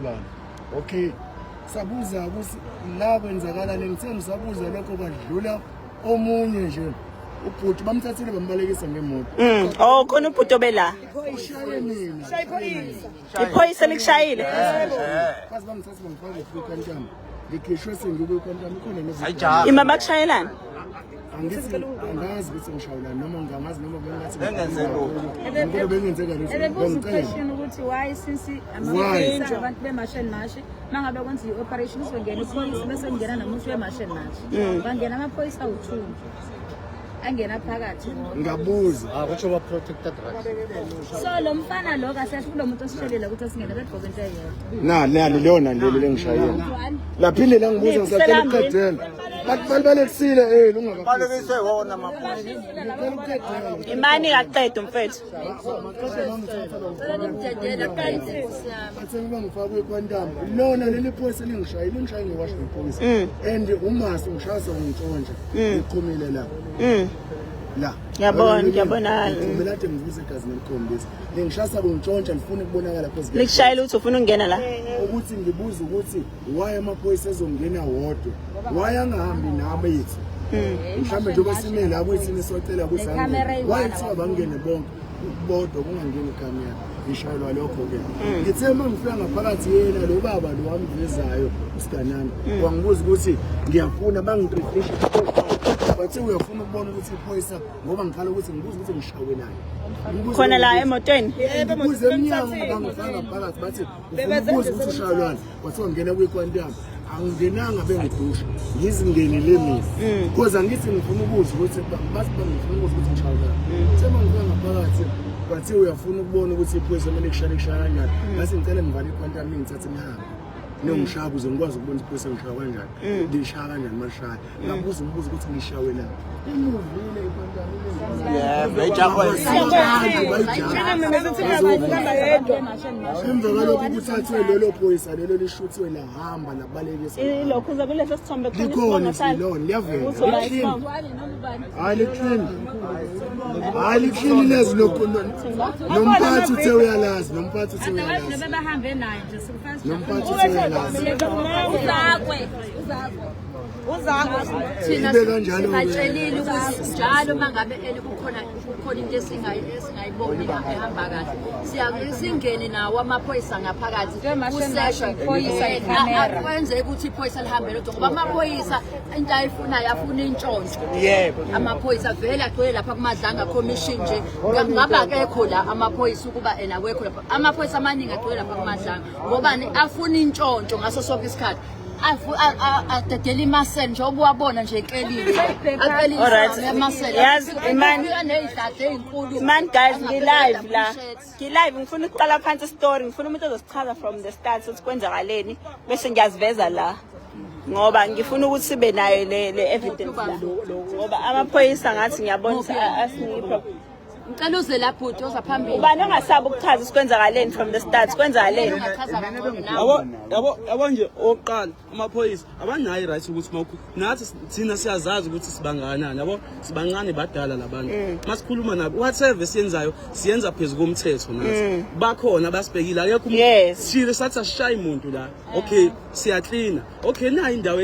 Bani? Okay. Sabuza ukuthi la kwenzakalani, ngithe ngisabuza lokho kwadlula omunye nje ubhuti, bamthathile bambalekisa ngemoto. Oh, khona ubhuti obela. Ushaye mina. Iphoyisa likushayile. Baze bangithathe bangifake kwi-Quantum. Ngikhishwe sengikwi-Quantum ikhona ne Ima bakushayelana? Angithi angazi ukuthi ngishayelani noma ngangazi noma bengathi Bengenze lutho. Ngempela bengenzeka lutho. Ebebuza Bangicela. u-question ukuthi why since Why? amaphoyisa, abantu be-March and March, mangabe kwenziwa i-operation kuzongena iphoyisa bese kungena nomuntu we-March and March. Bangena amaphoyisa awu-2 angena phakathi wodwa. Ngabuza. Ah, kusho ba protected drugs. So lo mfana lo kahle kulo muntu osishelile ukuthi asingene begqoke into eyodwa. Na nali lona leli lengishayela. Laphinde langibuza ngisacela ukuqedela. Bathi balibalekisile lungaka. Balekise wona amaphoyisa. Ngicela ukuqedela. Imani kaqeda mfethu. Cela nimdedele aqede, Nkosi yami. Bathe ngoba ngifake kwi-Quantum. Lona leli phoyisa lingishayile, lingishaye ngewashi lephoyisa. And umasi ungishaya sewungitshontsha. Ngiqhumile la. La. Ngiyabona, ngiyabonakala. Ngiqhumile ade ngivuze igazi nelikhombisa. Lingishaya kungitshontsha lifuna ukubonakala cause Likushayela ukuthi ufuna ukungena la. Ukuthi ngibuza ukuthi why amaphoyisa ezongena wodwa, why angahambi nabo yethu mhlawumbe njengoba sime la kuyithini socela ukuthi Nekhamera angene. eyi-one. Why kuthiwa bangene bonke bodwa kungangeni ikhamera? Ngishayelwa lokho-ke. Ngithe uma ngifika ngaphakathi, yena lo baba lo wamvezayo usiganana wangibuza ukuthi ngiyafuna bangitrifishe, bathi uyafuna ukubona ukuthi iphoyisa, ngoba ngikhala ukuthi ngibuza ukuthi ngishawelani. Ngibuza Khona la emotweni. Ngibuze emnyango, bangifaka ngaphakathi, bathi ufuna ukubuza ukuthi ushayelwani, kwathiwa ngena kwi-Quantum. Angingenanga, bengidusha, ngizingenele mina because angithi ngifuna ukuzwa ukuthi bathi bangifuna ukuzwa ukuthi ngishayelani. Sema ngifika ngaphakathi, bathi uyafuna ukubona ukuthi iphoyisa kumele kushaya, kushaya kanjani. Ngase ngicela ngivale i-Quantum, ngithathe nihambe niyongishaya ukuze ngikwazi ukubona iphoyisa ngishaya kanjani, lishaya kanjani malishaya. Ngabuza umbuzo ukuthi ngishawelani, imuvile i-Quantum. Yebo, ijahwe. Emva kwalokho kuthathwe lelo phoyisa lelo lishuthiwe, lahamba labalekisa. Ilokhu uza kuleso sithombe khona Likhona isibongo sakhe. isilona liyavela. Uthi uba Li-clean. isibongo. Hayi, li-clean, hayi, li-clean lezi lokhu. Nomphathi uthe uyalazi, nomphathi uthe Otherwise uyalazi. nobe bahambe naye nje sikufanele. Nomphathi uthe uyalazi. Uzakwe, uzakwe. Thina Ibe kanjalo-ke. sibatshelile ukuthi njalo uma ngabe eli kukhona into esingayiboni ehamba kahle, siyake singene nawo amaphoyisa ngaphakathi kuseshwe. Iphoyisa, ikhamera. Kwenzeka ukuthi iphoyisa lihambe lodwa ngoba amaphoyisa into ayifunayo afuna intshontsho. Amaphoyisa vele agcwele lapha kuMadlanga Commission nje. Ngabe akekho la amaphoyisa ukuba ena awekho lapha. Amaphoyisa amaningi agcwele lapha kuMadlanga ngobani? Afuna intshontsho ngaso sonke isikhathi. Adedela imaseli njengoba uwabona nje ekelile. Alright. Amaseli. Yazi, Imani. Ney'dlada ey'nkulu. Man guys, ngi-live la. Ngi-live, ngifuna ukuqala phansi story, ngifuna umuntu ozosichaza from the start ukuthi kwenzakaleni bese ngiyaziveza la. Ngoba ngifuna ukuthi sibe nayo le evidence la. Ngoba amaphoyisa ngathi ngiyabona ukuthi asinike. Ngicela uze la bhuti oza phambili. Ubani ongasabi ukuchaza ukuthi kwenzakaleni from the start? Kwenzakaleni? Ungachaza kangcono nawe. Yabo nje, okokuqala amaphoyisa abanayo i-right ukuthi mawukhu nathi thina siyazazi ukuthi sibangakanani, yabo, sibancane, badala labantu. Masikhuluma nabo, whatever esiyenzayo siyenza phezu komthetho nathi. Bakhona basibhekile, akekho umuntu. Sishilo sathi asishayi muntu la. Okay, siyaklina. Okay, nayi indawo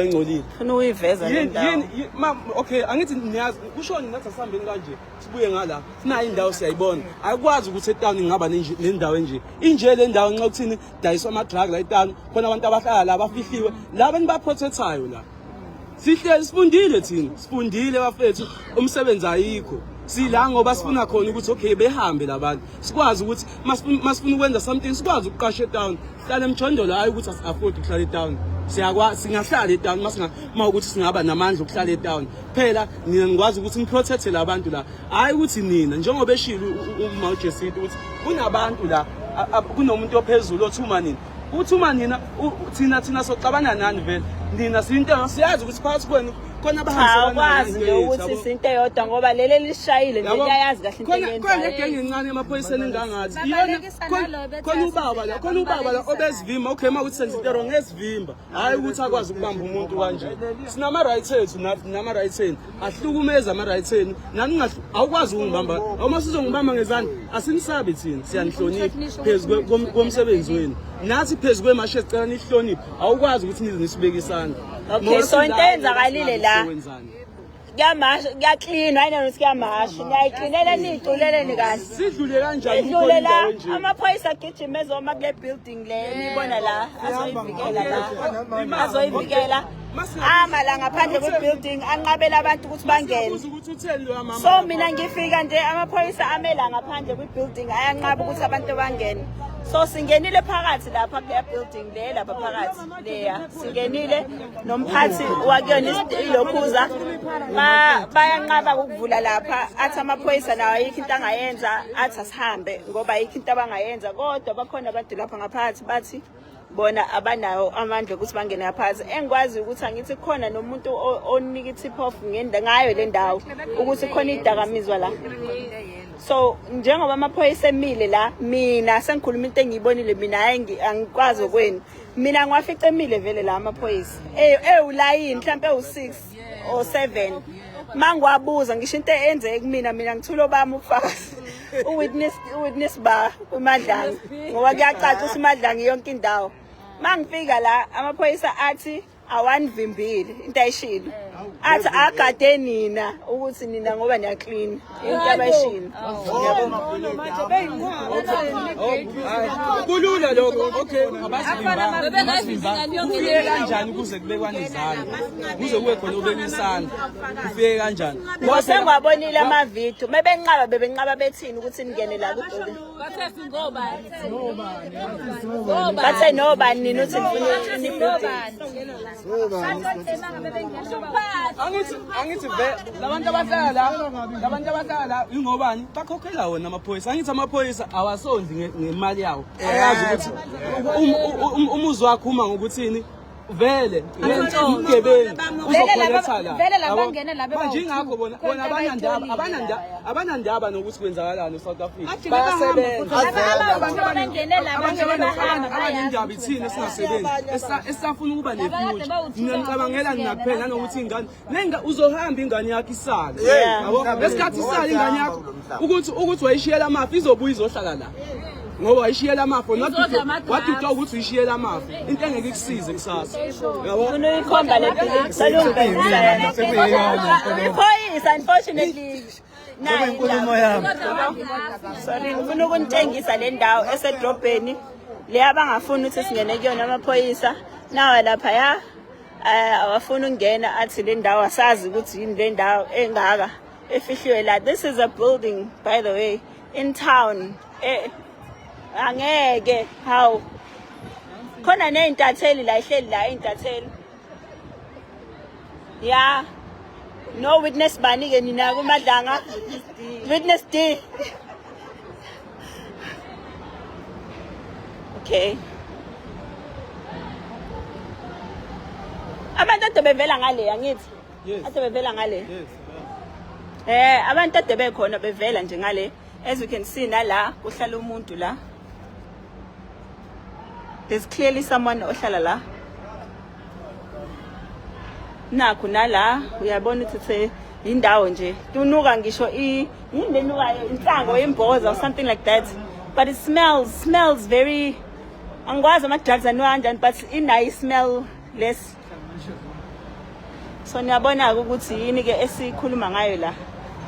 engcolile. Ufuna ukuyiveza le Yini ndawo. yini ma okay, angithi niyazi kushoni nathi asihambeni kanje sibuye ngala, sinayo indawo, siyayibona. Akwazi ukuthi etown ingaba nendawo enje, inje le ndawo nxa ukuthini dayiswa ama-drug la etown, khona abantu abahlala la abafihliwe la benibaprotectayo la. Sihleli sifundile thina, sifundile bafethu, umsebenzi ayikho. Sila ngoba sifuna khona ukuthi okay behambe labantu, sikwazi ukuthi masifuna ukwenza something sikwazi ukuqasha etown, sihlale emjondolo. Hayi ukuthi asi-afford ukuhlala etown, siyakwazi, singahlala etown masinga uma ukuthi singaba namandla okuhlala etown. Phela nina nikwazi ukuthi niprotecte labantu la, hayi ukuthi nina njengoba eshilo uma uJesita ukuthi kunabantu la kunomuntu ophezulu othuma nina, uthuma nina, thina soxabana nani vele. Nina siyinto siyazi ukuthi phakathi kwenu khona Cha abahambiselana ukwazi nento nje yethu, ukuthi yabo. sinto eyodwa ngoba leli lishayile nje Yabo? liyayazi kahle into Khona khona eliyenzayo. legenge encane emaphoyiseni engangathi. Iyona Babalekisa khona nalo bethi khona ubaba la, khona ubaba la babalekisa obezivimba. Okay, uma ukuthi senza into wrong ngezivimba. Hayi ukuthi akwazi ukubamba umuntu kanje. Sinama rights ethu nathi nama rights enu. Ahlukumeza ama rights enu. Nani ungahlu awukwazi ukungibamba. Uma sizongibamba ngezandla asinisabi thina siyanihlonipha phezu komsebenzi wenu. Nathi phezu kwemashe sicela nihloniphe. Awukwazi ukuthi nize nisibeke isandla. Okay, so into eyenzakalile la. Kuyamasha, kuyaklinwa, ayina ukuthi kuyamasha. Niyayiklinela niyiculeleni kahle. Sidlule kanjani Idlule la indawo enje? amaphoyisa agijima ezoma kule building le nibona la azoyivikela la azoyivikela ama la ngaphandle kwe-building anqabela abantu ukuthi bangene Ubuza ukuthi utheni loya mama. so mina ngifika nje amaphoyisa ame la ngaphandle kwi-building ayanqaba ukuthi abantu bangene so singenile phakathi lapha kuleya building le lapha phakathi leya singenile nomphathi wakuyona ilokhuza bayanqaba ukuvula lapha athi amaphoyisa nawo ayikho into angayenza athi asihambe ngoba ayikho into abangayenza kodwa bakhona abantu lapha ngaphakathi bathi bona abanawo amandla ukuthi bangene ngaphansi engikwazi ukuthi angithi khona nomuntu onika i-tip off ngayo le ndawo ukuthi khona idakamizwa la so njengoba amaphoyisa emile la mina sengikhuluma into engiyibonile mina hayi angikwazi okwenu mina ngiwafice emile vele la amaphoyisa ewulayini mhlawumpe ewu-6 or 7 mangiwabuza ngisho into eyenzeke kumina mina ngithula obami ubufakazi uwitness uwitness ba uMadlanga ngoba kuyacaca ukuthi uMadlanga yonke indawo mangifika la amaphoyisa athi awanivimbile into ayishilo athi agade nina ukuthi nina ngoba niyaklina into abayishilo. Kulula lokho. Okay, abasivimbanga. Kufike kanjani kuze kubekwane izandla? Kuze kube khona obeka isandla. Kufike kanjani? Ngoba sengiwabonile amavidiyo mebenqaba bebenqaba bethini ukuthi ningene la kubuilding. Bathe nobani nina uthi nifuna ni-building. Angithi angithi ve labantu abahlala la labantu abahlala la ingobani bakhokhela wona amaphoyisa angithi amaphoyisa awasondli ngemali yawo ayazi ukuthi umuzi wakho uma ngokuthini vele umgebengu uzokholetha la Vele labangena la beba manje ingakho bona bona abanandaba abanandaba abanandaba nokuthi kwenzakalani eSouth Africa bayasebenza Abantu abangene la abantu bangene bahamba abanendaba ithini esingasebenzi esisafuna ukuba ne-future nina nicabangela nina kuphela nanokuthi ingane nenga uzohamba ingane yakho isale yabo ngesikhathi isale ingane yakho ukuthi ukuthi wayishiyela amafa izobuya izohlala la ngoba wayishiyela amafa waduda ukuthi uyishiyela amafa into engeke ikusize kusasa yabo Ufuna uyikhomba le building sela iphoyisa unfortunately nayi inkulumo yami. Sorry ngifuna ukunitshengisa le ndawo esedrobheni le abangafuni ukuthi singene kuyona amaphoyisa nawa lapha ya awafuni ukungena athi le ndawo asazi ukuthi yini le ndawo engaka efihliwe la. This is a building by the way in town. Angeke hawu khona ney'ntatheli la ihleli la iy'ntatheli ya no witness bani ke nina kuMadlanga witness D okay abantu ade bevela ngale angithi ade bevela ngale abantu ade bekhona bevela nje ngale as you can see nala kuhlala umuntu la there's clearly someone ohlala la nakhu nala uyabona ukuthi the indawo nje kunuka ngisho i yini lenukayo insango imboza or something like that but it smells very angikwazi ama-drugs anuka kanjani but inayo i-smell lesi so niyabona-ke ukuthi yini-ke esikhuluma ngayo la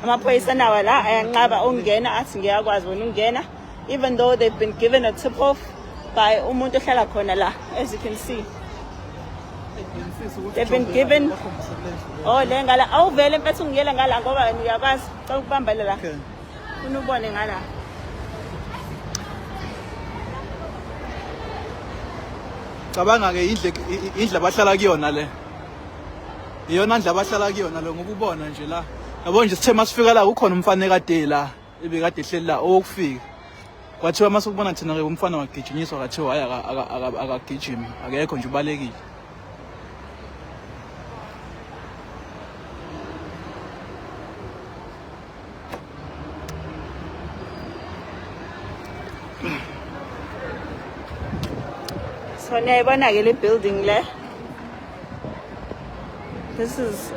amaphoyisa nawa la ayanqaba ukungena athi ngiyakwazi wona ukungena even though they've been given a tip off by umuntu ohlala khona la as you can see they've been given oh le ngala awuvele mfethu ungiyele ngala ngoba wena uyakwazi cela ukubambele la funa ubone ngala Cabanga ke indle indle abahlala kuyona le. Iyona ndlu abahlala kuyona le ngoba ubona nje la. Yabo nje sithe masifika la kukhona umfana ekade la ebekade ehleli la owokufika. Kwathiwa masukubona thina ke umfana wagijinyiswa kwathiwa hayi akagijimi akekho nje ubalekile. So niyayibona-ke le building le. This is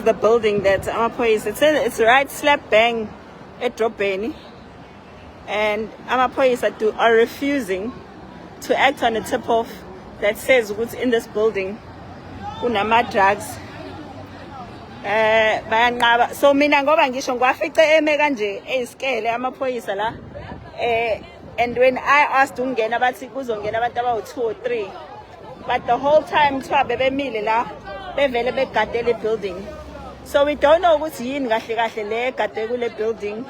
the building that amaphoyisa, it's right slap bang edrobheni, and amaphoyisa are refusing to act on a tip off that says ukuthi in this building kunama drugs. Bayanqaba. So mina ngoba ngisho ngiwafice eme kanje eyisikele amaphoyisa la, and when I asked ukungena, bathi kuzongena abantu abawu-2 or 3, but the whole time kuthiwa bebemile la, bevele begadele i-building. So we don't know ukuthi yini kahle kahle le egade kule building.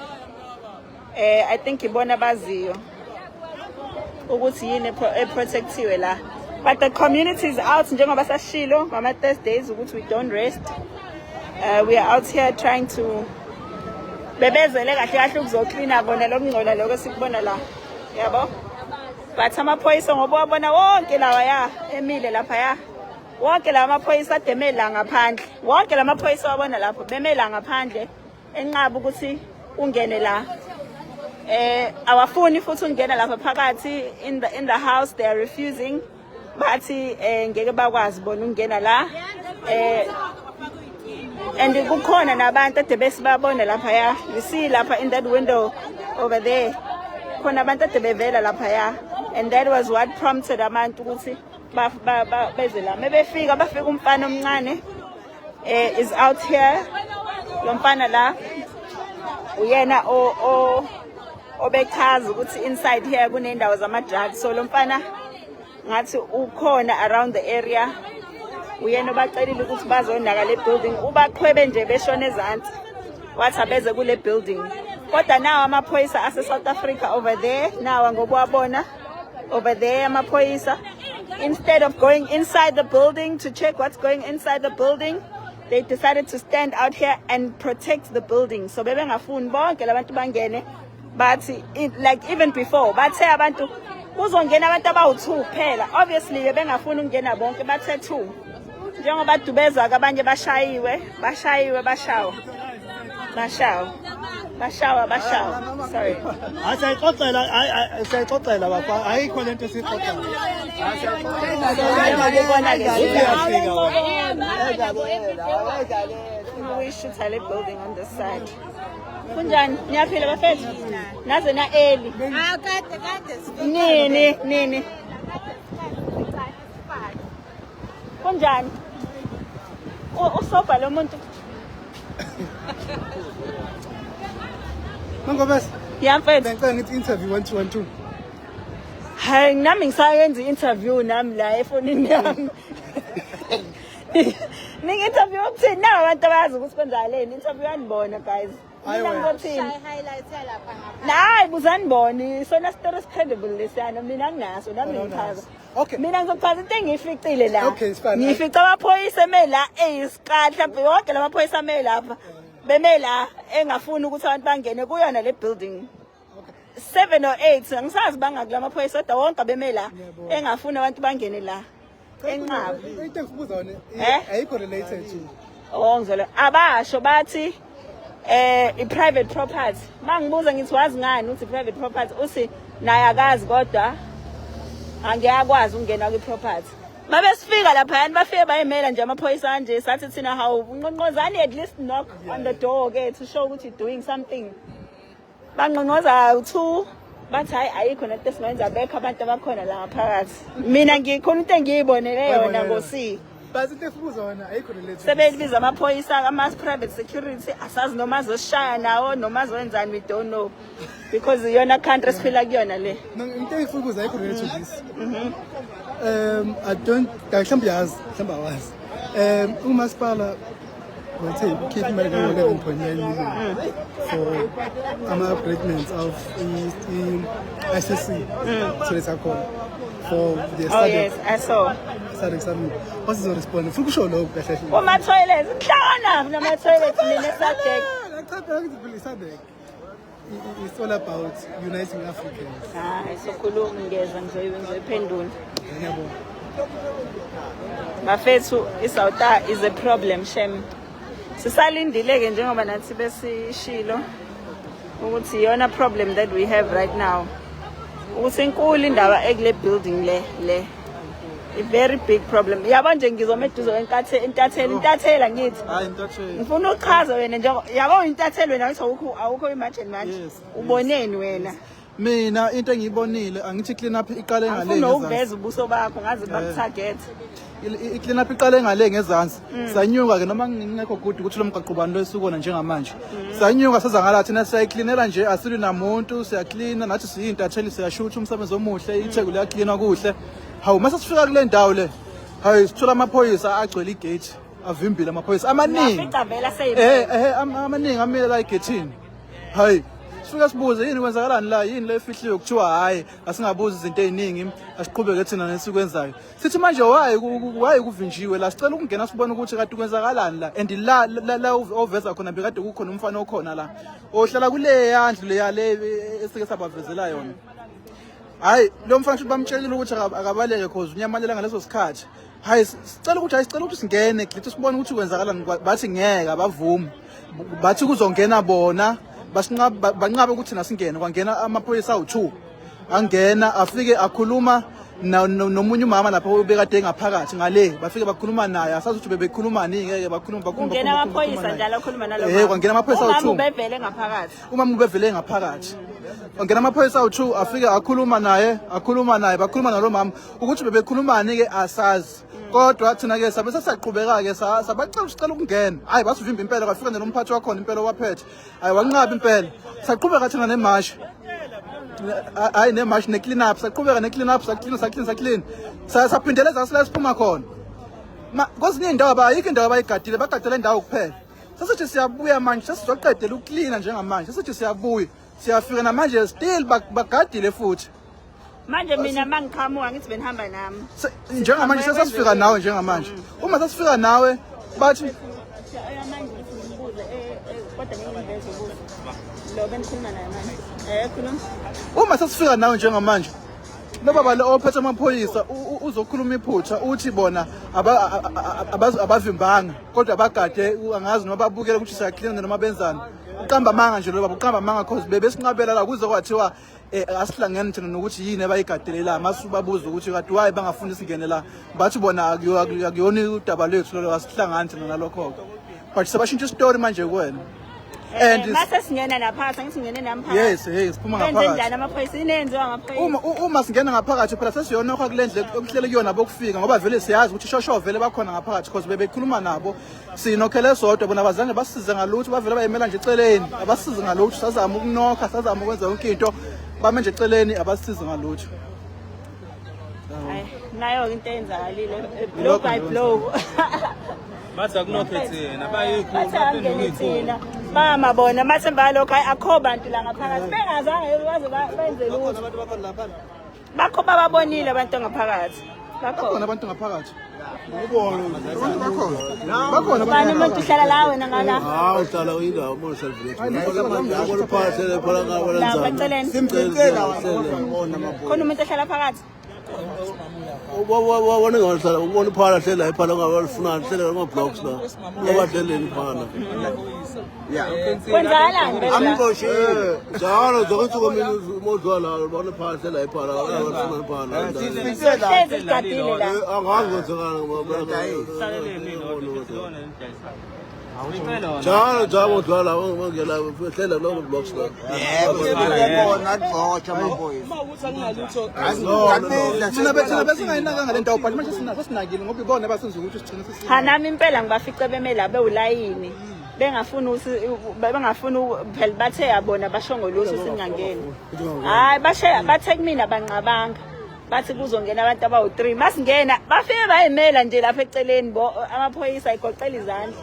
I think ibona baziyo ukuthi yini eprotectiwe la, but the community is out njengoba sashilo ngama Thursdays ukuthi we don't rest. We are out here trying to bebezele kahle kahle ukuzoklina kona lokungcola lokho esikubona la, yabo. But amaphoyisa, ngoba wabona wonke lawa ya emile lapha ya, wonke lawa amaphoyisa ademe la ngaphandle, wonke la maphoyisa wabona lapho beme la ngaphandle, enqaba ukuthi ungene la. Awafuni futhi ungena lapha phakathi in the house. They are refusing, bathi ngeke bakwazi bona ukungena la. And kukhona nabantu ade besibabona lapha ya, you see lapha in that window over there, khona abantu ade bevela lapha ya, and that was what prompted abantu ukuthi beze la. Mebefika, bafika umfana omncane is out here. Lo mfana la uyena o obechaza ukuthi inside here kunendawo zama-drugs. So lo mfana ngathi ukhona around the area, uyena obacelile ukuthi bazonaka le building. Ubaqhwebe nje beshona ezansi, wathi abeze kule building. Kodwa nawo amaphoyisa ase-South Africa over there, nawa ngokuwabona over there amaphoyisa, instead of going inside the building to check what's going inside the building, they decided to stand out here and protect the building. So bebengafuni bonke labantu bangene. Bathi like even before, bathe abantu kuzongena abantu abawu-2 kuphela. Obviously bebengafuni ukungena bonke, bathe 2. Njengoba dubeza-ke, abanye bashayiwe, bashayiwe, bashawa, bashawa, bashawa, bashawa, sorry. Hayi, siyayixoxela, hayi, siyayixoxela bafana, ayikho lento esiyixoxela. Njengoba ubona-ke, Uyafika uyishutha le building on this side. Kunjani? Niyaphila bafethu? Naze na early. Nini nini? Kunjani? Usoba lo muntu. Mangobese, Ya mfethu. Bengicela ngithi interview 1 2 1 2. Hayi, nami ngisayenza i-interview nami la efonini yami. Ningi-interview ukuthini? Nawu abantu abazi ukuthi kwenzakaleni. Interview yanibona, guys. Hayi Mina wena. ngizothini? Hayi, buzani bona, isona story credible lesiyana, mina nginaso nami ngichaza. Okay. Mina ngizochaza into engiyificile la. Okay, it's fine. Ngifica amaphoyisa eme la eyisikali, mhlawumbe yonke la maphoyisa ame lapha. Beme la engafuni ukuthi abantu bangene kuyona le building. 7 or 8, angisazi bangaki lamaphoyisa, kodwa wonke abeme la engafuni abantu bangene la, enqaba. Into engifubuza yona, Eh? ayikho related to. Oh, ngizolo abasho bathi i-private property. Mangibuza ngithi wazi ngani uthi private property, uthi naye akazi, kodwa angiyakwazi ukungena kwi-property. Mabesifika laphayani, bafike bayimela nje amaphoyisa kanje. Sathi thina, hawu, nqonqozani, at least knock on the door ke to show ukuthi you're doing something. Banqonqoza two, bathi hayi, ayikho nento esingayenza, bekho abantu abakhona la ngaphakathi. Mina ngikhona into engiyibonele yona ngosi. But into engifubuza yona ayikho related. Sebebiza amaphoyisa, ama-private security, asazi noma azoshaya nawo noma azoyenzani, we don't know, because iyona country esiphila kuyona le. No, into engifubuza ayikho related to this. I don't, mhlawumbe uyazi, mhlawumbe awazi. Umasipala wethe ukhipha imali ka-11.9 million for ama-upgradements of i-ICC toilet akhona for the Oh yes, I saw. SADC summit. Wasizo-respond. Futhi kusho lokho kahle kahle. Kuma-toilet kuhlangana nama-toilet mina eSADC? Cha phela, ngithi phela i-SADC it's all about uniting Africans. Hayi, sokhuluma, ngiyeza, ngizoyiphendula. Ngiyabonga. Bafethu, iSouth is a problem shem. Sisalindile-ke njengoba nathi besishilo ukuthi iyona problem that we have right now. Ukuthi inkulu indaba ekule building le le. A very big problem. Yabo nje ngizoma eduze kwenkathi intatheli intathela ngithi. Hayi intatheli. Ngifuna uchaza wena nje yabo intatheli wena ngithi awukho awukho imagine manje. Yes, Uboneni wena? Mina into engiyibonile angithi clean up iqale ngale Angifuni ngezansi. ukuveza ubuso bakho ngaze bakutarget. I-clean up iqale ngale ngezansi. Sanyuka ke noma ngingekho good ukuthi lo mgaqo bani lo esukona njengamanje. Sanyuka saza ngala thina siyayiklinela nje asilwi namuntu siyaklina nathi siyintatheli siyashutha umsebenzi omuhle iTheku liyaklinwa kuhle. Hawu mase sifika kule ndawo le. Hayi sithola amaphoyisa agcwele igate avimbile amaphoyisa amaningi. Nafica vela seyi. Amaningi amile la egethini. Hayi sifike sibuze yini kwenzakalani la yini le efihliwe kuthiwa hayi asingabuzi izinto eziningi asiqhubeke thina nesikwenzayo. Sithi manje why kuvinjiwe la sicela ukungena sibone ukuthi kade kwenzakalani la and la la, la oveza khona bekade kukhona umfana okhona la ohlala kule yandlu leya le esike sabavezela yona. Hayi lo mfana futhi bamtshelile ukuthi akabaleke cause unyamalela ngaleso sikhathi. Hayi sicela ukuthi hayi sicela ukuthi singene githi sibone ukuthi kwenzakalani bathi ngeke abavumi. Bathi kuzongena bona basinqaba banqabe ukuthi nasingene kwangena amaphoyisa awu2 angena afike akhuluma nomunye umama lapho obekade engaphakathi ngale bafike bakhuluma naye asazi ukuthi bebekhuluma nini ngeke bakhuluma bakhuluma Kungena amaphoyisa njalo akhuluma nalo. Eh kwangena amaphoyisa Umama awu2 ubevele ngaphakathi. Umama ubevele ngaphakathi. Kwangena amaphoyisa awu2 afike akhuluma naye akhuluma naye bakhuluma nalo mama ukuthi bebekhulumani ke asazi. Kodwa thina ke sabe sesiyaqhubeka ke sabacela sicela ukungena. Hayi basivimba impela kwafika nalomphathi wakhona impela owaphethe. Hayi wanqaba impela. Saqhubeka thina nemashi. Hayi nemashi ne clean up saqhubeka ne clean up saclean saclean saclean. Saphindela ezansi la siphuma khona. Ma kwezinye indawo ayikho indawo abayigadile bagadele indawo kuphela. Sesithi siyabuya manje sesizoqedela ukuklina njengamanje sesithi siyabuya siyafika namanje still bagadile futhi. Manje mina mangiqhamuka ngithi benihamba nami. Njengamanje sesifika nawe njengamanje. Uma sesifika nawe bathi manje ngithi ngimbuze kodwa ngeke ngiveze ubuso. Lo benikhuluma naye manje. Khuluma. Uma sesifika nawe njengamanje lo baba lo ophethe amaphoyisa uzokhuluma iphutha uthi bona abavimbanga kodwa bagade angazi noma babukele ukuthi siyaklina noma benzani. Uqamba amanga nje lo baba uqamba amanga cause bebesinqabela la kuze kwathiwa asihlangene thina nokuthi yini abayigadele la masubabuza ukuthi kade why bangafuni singene la bathi bona akuyona udaba lwethu lolo asihlangani thina nalokho but sebashintsha isitori manje kuwena. And mase singena naphakathi angithi ngene nami phakathi. Yes, hey siphuma ngaphakathi. Benze njani amaphoyisa inenziwa amaphoyisa? Uma singena ngaphakathi phela sesiyonokha kule ndle okuhlele kuyona bokufika ngoba vele siyazi ukuthi shosho vele bakhona ngaphakathi because bebekhuluma nabo sinokhele sodwa bona abazange basisize ngalutho bavele bayimela nje eceleni abasisize ngalutho sazama ukunokha sazama ukwenza yonke into bame nje eceleni abasisize ngalutho. Hayi nayo into eyenzakalile blow by blow. Bathi akunokhe thina bayikhulu Bathi angene thina. Mama bona mathemba lokho hayi akho bantu la ngaphakathi bengazange baze benze lutho. Abantu bakhona lapha. Bakho bababonile abantu ngaphakathi. Bakho. Bakhona abantu ngaphakathi. Abantu bakhona. Bakhona Bani umuntu uhlala la wena ngala? Hawu uhlala uyindawo uma uselvile. Lapha eceleni. Khona umuntu ohlala phakathi. Wona ngahlala ubona iphala hlela iphala ongabalifunayo hlela ama blocks la. Abahleleni iphala. Kwenzakalani bese? Amxoshile. Njalo zonke insuku mina uma udlula la ubona iphala hlela iphala abalifuna iphala. Hlezi ligadile la. Angazi kwenzekani ngoba njalo njalo udlula la ungena hlela kulabo blocks la. Thina bethina besingayinakanga le ndawo but manje sesinakile ngoba ibona abasenza ukuthi sigcine sesi. Ha nami impela ngibafice beme la bewulayini. Bengafuni ukuthi bengafuni phela bathe yabona basho ngolutho singangeni. Hayi bashe bathe kumina banqabanga. Bathi kuzongena abantu abawu3. Masingena bafike bayimela nje lapha eceleni bo amaphoyisa ayigoqela izandla.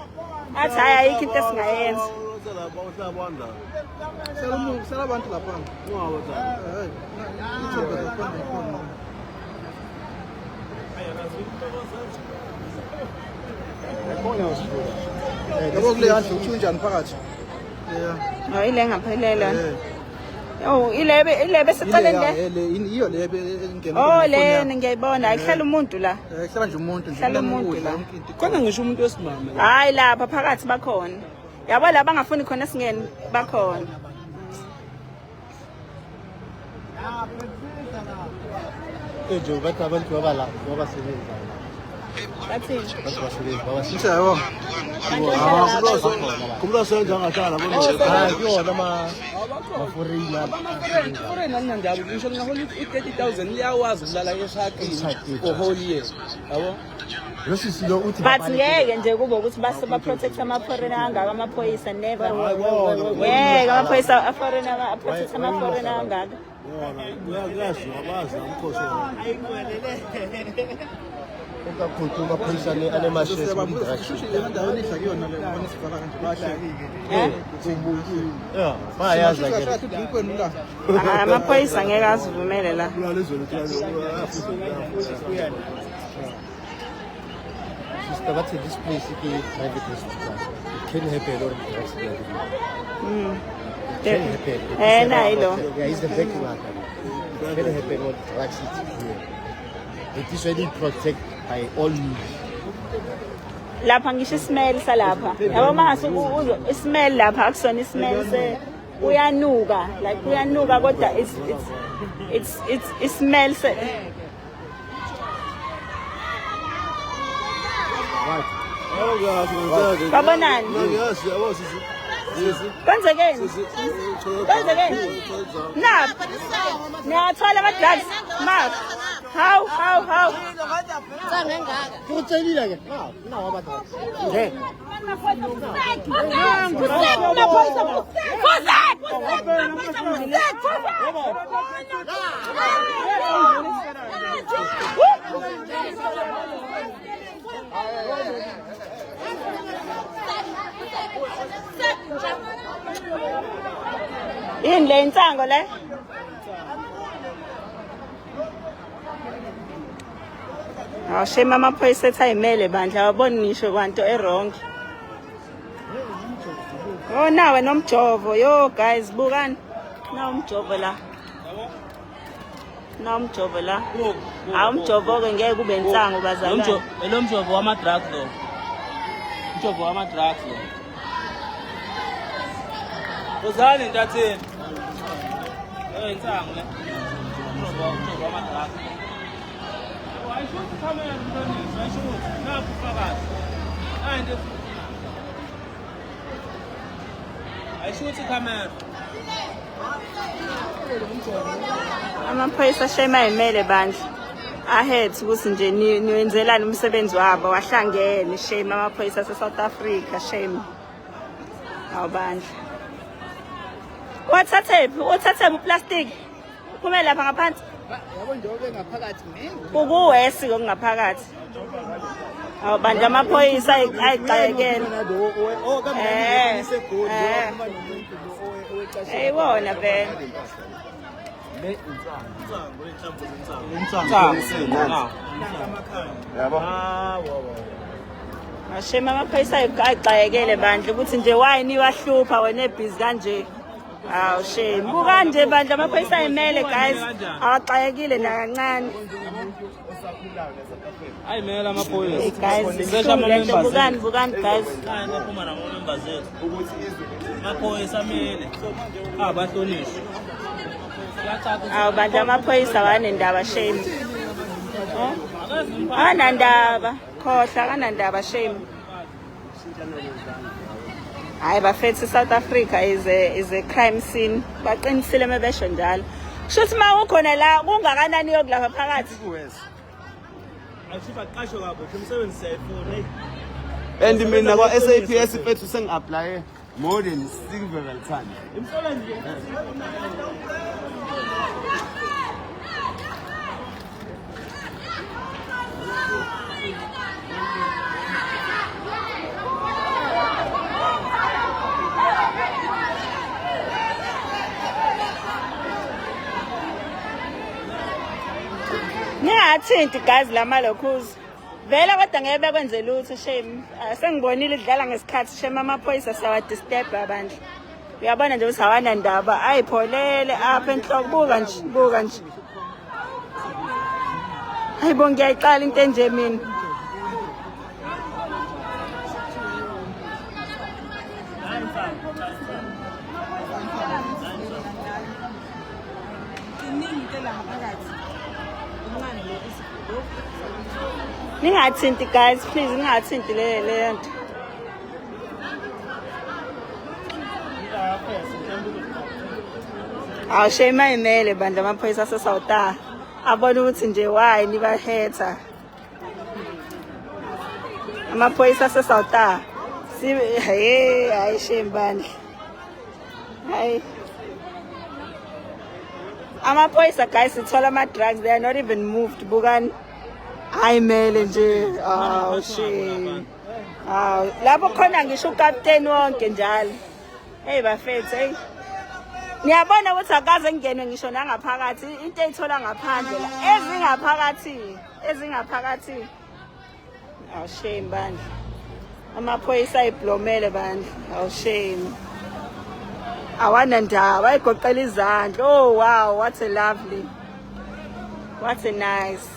Athi hayi ayikho into esingayenza. Sala abantu lapha. Hey. Ithombe zakhona ikhona. Yabo kule yandlu uthi unjani phakathi? Yeah. Hayi le ngaphelela. Oh ilebe ilebe seceleni le. Le iyo le engena. Oh le ngiyayibona ayihlala umuntu la. Hlala nje umuntu nje. Hlala umuntu la. Yonke into. Khona ngisho umuntu wesimame. Hayi lapha phakathi bakhona. Yabo la bangafuni khona singene bakhona. Nje bathi abantu babala babasebenza. Bathini? Bathi basebenza babasebenza. Yabo. Kumla senza angahlala bona. Hayi kuyona ama ma-foreigner. Ama-foreign alinandaba ngisho lingahola i-30,000 liyawazi ukulala eshaqini for whole year. Yabo? Lo sisi lo uthi But ngeke nje kube ukuthi base ba-protect ama-foreigner kangaka amaphoyisa, never. Ngeke amaphoyisa a-foreigner a-protect ama-foreigner kangaka. Kuyaziwa abazi umkhosi. Kakhulu amaphoyisa anemashesi kwi-drugs. Endaweni idla kuyona le ubona sivaka kanje bahleki. Eh? Yeah, bayazi ke. Drink wenu la. Ah, amaphoyisa ngeke azivumele la. Sister, bathi this place ke private hospital. It can happen or drugs they are doing. It can happen. Eh, nayi lo. Yeah, it's the back one. It can happen or drugs is here. It is really protect by all means. Lapha ngisho ismell salapha, yabo, mase ismell lapha akusona ismell se uyanuka, like uyanuka, kodwa it's ismell se Babonani? Yes, yabo sisi. Sisi. Kwenzekeni? Sisi. Kwenzekeni? Na niyathola ama-drugs ma how? Kutshelile ke. Na wa batho. Nge. Yini le, insango le? Awu shame, amaphoyisa ethi ayimele bandla, awaboni ngisho kwanto e-wrong. Oh, nawe nomjovo, yo guys, bukani. Na umjovo la. Na umjovo la. Awu, umjovo ke ngeke kube insango, bazalwane. Lo mjovo wama-drugs lo. Umjovo wama-drugs lo. Wozani ntatheni. Eh, insango le. Umjovo wama-drugs. Ayishuthi ikhamera mntwanisi, ayishuthi. Nakho ufakazi. Nayi into ayishuthi ikhamera. Amaphoyisa shame ayimele bandla. Ahead ukuthi nje niwenzelani umsebenzi wabo, wahlangene shame amaphoyisa ase-South Africa, shame. Awubandla. Wathathephi? Uthathephi uplastic? Uphume lapha ngaphansi. Yabo njengoba ngaphakathi man. Kukuwesi kokungaphakathi. Awubandla, amaphoyisa ayixakekele. Oh, Eh, eh. Eyibona vele. Insango. Yabo. Ashema, amaphoyisa ayixakekele bandla ukuthi nje why niwahlupha wena ebhizi kanje. Awu shame. Buka nje bandla, amaphoyisa ayimele guys. Awaxakekile nakancane. Ayimele amaphoyisa. Hey guys, Sesha ibuhlungu lento, ama-members bukani, bukani guys. Kanye baphuma nama-members ethu. Amaphoyisa amele. Abahlonishwe. Awu bandla, amaphoyisa awanendaba shame. Akanandaba, khohlwa, akanandaba shame. Hayi bafethu, South Africa is a crime scene. Baqinisile mebesho njalo. Kusho uma ukhona la kungakanani yokulapha phakathi. Ashifa qasho kabo, umsebenzi siyayifuna. Hey. And mina kwa-SAPS mfethu sengi-applye more than several times. Imisebenzi. Ningathinti guys lamalokhuza. Vele kodwa ngeke bekwenze lutho shame. Ah, sengibonile idlala ngesikhathi shame, amaphoyisa siyawadisturb abantu. Uyabona nje ukuthi awanandaba, ayipholele apha enhloko, buka nje, buka nje. Hayibo, ngiyayiqala into enje mina. Iningi into la ngaphakathi. Incane. Ningathinti guys, please ningathinti le le nto. Awu shame ayimele bandla amaphoyisa aseSouth abona ukuthi nje why nibahetha. Amaphoyisa aseSouth si hey hayi shame bandla. Hayi. Amaphoyisa guys sithola ama-drugs they are not even moved bukani. Hayi mele nje awu shame. Hawu lapho khona ngisho ukapteni wonke njalo. Hey bafethu hey. Niyabona ukuthi akaze kungenwe ngisho nangaphakathi into eyithola ngaphandle la ezingaphakathi ezingaphakathi. Awu shame bandla. Amaphoyisa ayiblomele bandla. Awu shame. Awanandaba ayigoqela izandla. Oh wow, what a lovely. What a nice.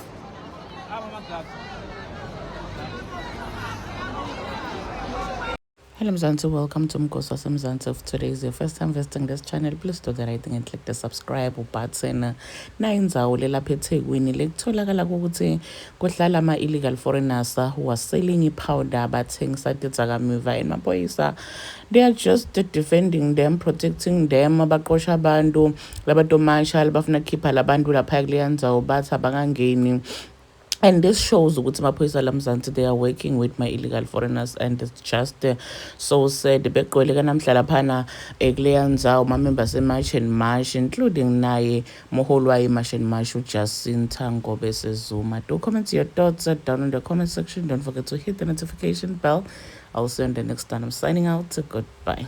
Hello Mzansi, welcome to Mgosi Wasemzansi. If today is your first time visiting this channel, please do the right thing and click the subscribe button. Na indzawo lelapha eThekwini lekutholakala ukuthi kuhlala ama-illegal foreigners who are selling i-powder bathengisa tidzakamiva and maphoyisa they are just defending them, protecting them, baqosha abantu labatomasha labafuna kukhipha labantu lapha kuleya ndzawo bathi abangangeni. And this shows ukuthi amaphoyisa lamzansi they are working with my illegal foreigners and it's just so sad. Begqwele kanamhla laphana kuleya ndzawo ma-members e-March and March, including naye moholi wayo i-March and March uJacinta Ngobese Zuma. Do comment your thoughts down in the comment section. Don't forget to hit the notification bell. I'll see you on the next time. I'm signing out. Goodbye.